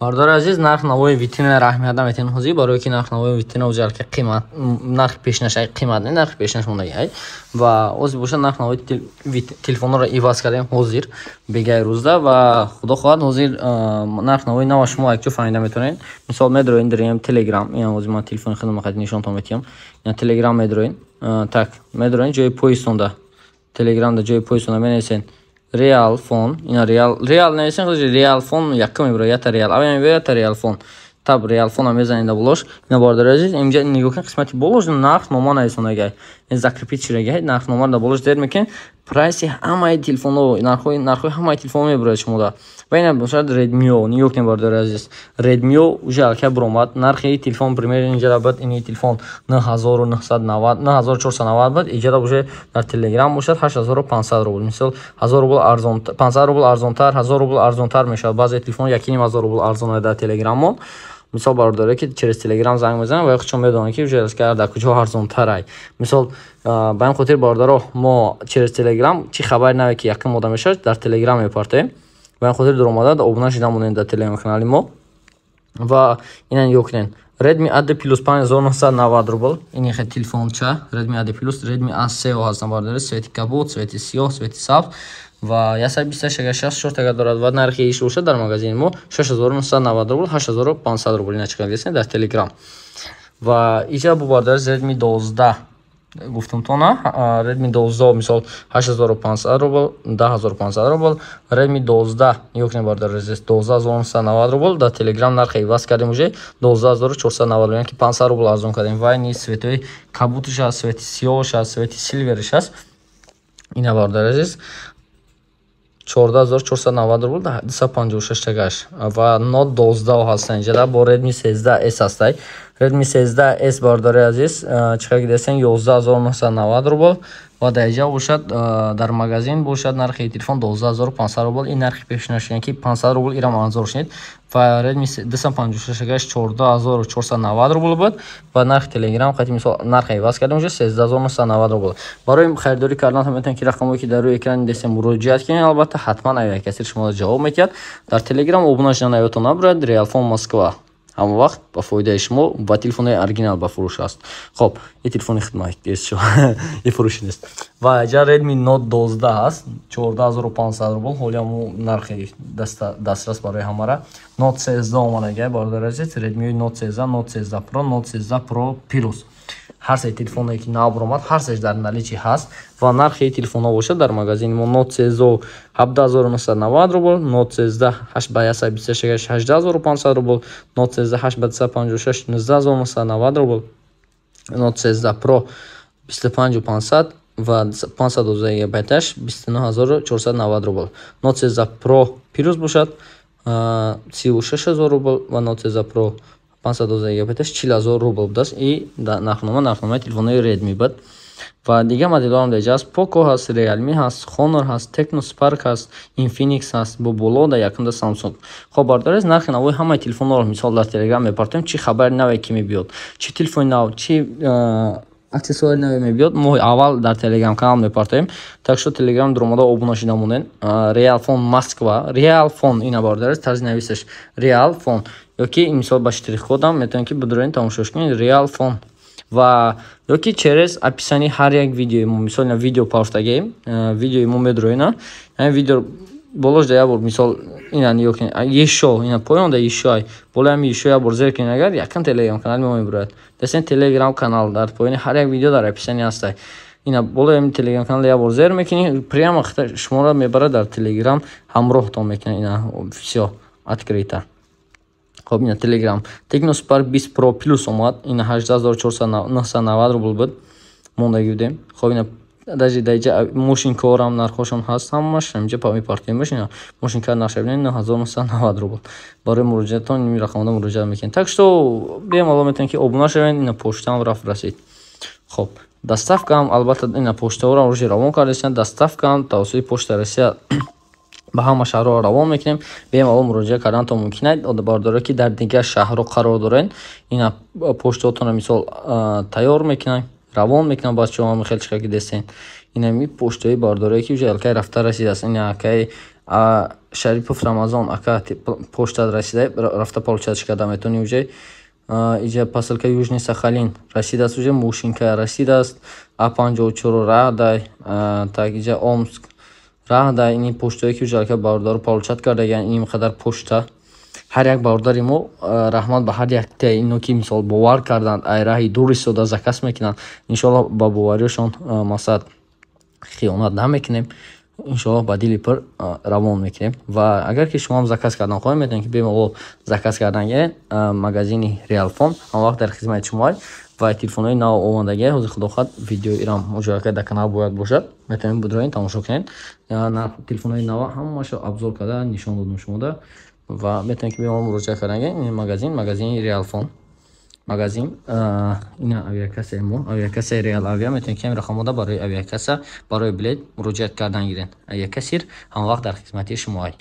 Бардори азиз, нарх навои витрина раҳмият наметиҳем ҳозир, барое ки нарх навои витрина ҳозир алка қимат, нархи пешнаш қимат не, нархи пешнаш мондагиай. Ва ҳозир бошад, нарх навои телефонҳоро иваз кардем ҳозир бегаи рӯзда, ва худо хоҳад, ҳозир нарх навои нава шумо якҷо фаҳмида метавонед. Мисол, медроен дирем Телеграм, ина ҳозир ман телефони худам қати нишонтон метиҳам. Ина Телеграм медроен, так, медроен ҷои поисонда, Телеграмда ҷои поисонда менависен Реал фон, ина Реал, Реал нависен, худаш Реал фон якум мебарад, ята Реал, аввал мебарад, ята Реал фон. Таб Реал фона мезанед да болош. Ина, бардори азиз, инҷа нигоҳ кунед, қисмати болош нархнома нависондагай. Ин закрепить шудагай, нархномаро дар болош зер мекунед, прайси ҳамаи телефонҳо, нархҳои ҳамаи телефонҳо мебарад шумода. Ва ина бошад Redmi-о, нигоҳ кунед, бардори азиз. Redmi-о уже алкай буромад. Нархи телефон примерно инҷа буд, ини телефон 9990, 9490 буд, инҷа уже дар Telegram бошад 8500 рубл. Мисол, 1000 рубл арзон, 500 рубл арзонтар, 1000 рубл арзонтар мешавад. Баъзе телефон 1500 рубл арзон дар Telegram-мон. Мисол, бародаре ки через Телеграм занг мезананд ва худшон медонанд, ки уже дар куҷо арзонтарай. Мисол, ба ин хотир, бародаро, мо через Телеграм чӣ хабари наве ки якум мода мешавад, дар Телеграм мепартоем. Ба ин хотир дуромада обуна шуда монед дар Телеграм канали мо. Ва ина нигоҳ кунед, Redmi A2 Plus 5990 рубл. Ин хе телефонча Redmi A2 Plus, Redmi A3 ҳастан, бародари, цвети кабуд, цвети сиёҳ, цвети сабз ва 128 64 тага дорад, ва нархи иш бошад дар магазини мо 6990 рубл, 8500 рубл. Ина чӣ қадр дар Телеграм. Ва иҷа бу, бародари, Redmi 12 гуфтум тона, Redmi 12 мисол 8500 рубл, 10500 рубл. Redmi 12 нигоҳ кунед, бародари азиз, 12990 рубл. Дар Telegram нархи иваз кардем, уже 12490 рубл, яъне ки 500 рубл арзон кардем. Ва ин цветои кабуташ аст, цвети сиёҳш аст, цвети силвериш аст. Ина, бародари азиз, 14490 рубл, 256 тагаш. Ва Note 12 ҳастан инҷа, бо Redmi 13S ҳастай. Redmi 13S, бародари азиз, чӣ қадр дидастен, 11990 рубл, ва дар инҷа бошад, дар магазин бошад, нархи телефон 12500 рубл. Ин нархи пешнаш, яъне ки 500 рубл ирам арзон шунид. Ва Redmi 256 гаш 14490 рубл буд, ва нархи Телеграм қати мисол нархи иваз кардем, уже 13990 рубл. Барои харидорӣ кардан метавонед ки рақамҳое ки дар рӯи экран дидастем муроҷиат кунед. Албатта, ҳатман ая касе шуморо ҷавоб медиҳад. Дар Телеграм обуна шудан ёдтон набурад. Реалфон Москва ҳама вақт ба фоидаи шумо ва телефонҳои оригинал ба фурӯш аст. Хоб, и телефони хидмат и фурӯши нест. Ва ҷа Redmi Note 12 ҳаст, 14500 рубл, ҳоли ҳаму нархи дастрас барои ҳамара. Note 13 омадагай, бародари азиз, Redmi Note 13, Note 13 Pro, Note 13 Pro Plus, ҳар се телефоне ки нав баромад, ҳар сеш дар наличии ҳаст. Ва нархи телефонҳо бошад дар магазини мо: Note 13 17990 рубл, Note 13 8 ба 126 18500 рубл, Note 13 8 ба 256 19990 рубл, Note 13 Pro 25500 ва 512 гигабайташ 29490 рубл, Note 13 Pro Plus бошад 36000 рубл ва Note 13 Pro 512 гигабайташ 40000 рубл будааст. И нархнома, нархномаи телефонҳои Redmi буд. Ва дигар моделҳоам дар инҷа ҳаст: Poco ҳаст, Realme ҳаст, Honor ҳаст, Tecno Spark ҳаст, Infinix ҳаст, бо боло дар якумда Samsung. Хоб, бародари, нархи навои ҳамаи телефонҳоро мисол дар Telegram мепартоем. Чӣ хабари наве ки мебиёд, чӣ телефони нав, чӣ аксессуари наве мебиёд, мо аввал дар Телеграм канал мепартоем. Так что Телеграм дуромада обуна шуда монед. Реалфон Москва, Реалфон, ина, бародари, тарзи нависаш Реалфон, ёки мисол ба штрих-кодам метавонед ки бидуроед, тамошош кунед Реалфон, ва ёки через описании ҳар як видеои мо. Мисол, ина видео партагем, видеои мо медуроена, ҳамин видео болош да як бор, мисол, ина нигоҳ кунед, ешо, ина поён да ешо, болои ҳами ешо як бор зер кунед агар, якам Телеграм канали мо мебурояд. Дастен Телеграм канал дар поёни ҳар як видео дар описании ҳастай. Ина болои ҳами Телеграм канал як бор зер мекунӣ, прямо шуморо мебарад дар Телеграм, ҳамроҳтон мекунад. Ина, всё открыто. Хоб, ина Телеграм Tecno Spark 20 Pro Plus омад, ина 18490 рубл буд, мондагӣ будем. Хоб, ина даже дар инҷа мошинкорам нархҳошон ҳаст, ҳамаш ҳаминҷа мепартоем. Ина мошинкар нархша бинед, 9990 рубл. Барои муроҷиатон ин рақамҳо муроҷиат мекунед. Так что бемалол метавонед ки обуна шавед. Ина поштаам рафт, расид. Хоб, доставкаам албатта, ина поштаҳоро рӯзи равон кардастанд, доставкаам тавассути Почта Россия ба ҳама шаҳрҳо равон мекунем. Бемалол муроҷиат карданатон мумкин аст. Бародаре ки дар дигар шаҳрҳо қарор доред, ина поштаҳотонро мисол тайёр мекунанд, равон мекунанд бачаҳо. Хеле чиқа ки дестен, инами поштаи бардорое ки уже алкай рафта расидааст. Ина акай. Шарипов Рамазон ака, почта расида, рафта получать карда метавонӣ уже. Иҷа посылка Южный Сахалин расидааст уже, мошинка расидааст, А54 раҳдай. Так, иҷа Омск раҳдай. Ини почтое, ки уже ака бародаро получать кардагиян, ин қадар почта. Ҳар як бародари мо, раҳмат ба ҳар яктаи ино, ки мисол бовар карданд, ай раҳи дур истода заказ мекунанд. Иншоалло, ба бовариашон мақсад хиёнат намекунем, иншоалло, ба дили пур равон мекунем. Ва агар ки шумоам заказ кардан хоҳед, метавонед, ки бемалол заказ кардан гиред. Магазини Реалфон ҳамавақт дар хизмати шумоа ва телефонҳои нав омадагия. Ҳозир, худо хоҳад, видеои ирам муҷояка дар канал бояд бошад, метавонед будроен, тамошо кунед. Телефонҳои нава ҳамаашо обзор карда нишон додем шумода ва метавонед, ки бемалол муроҷиат кардан гиред. Ин магазин, магазини Реалфон магазин, ина авиакассаи мо, авиакассаи Реал Авиа. Метавонед, ки ҳамин рақамода барои авиакасса, барои билет муроҷиат кардан гиред. Авиакассир ҳамавақт дар хизмати шумоай.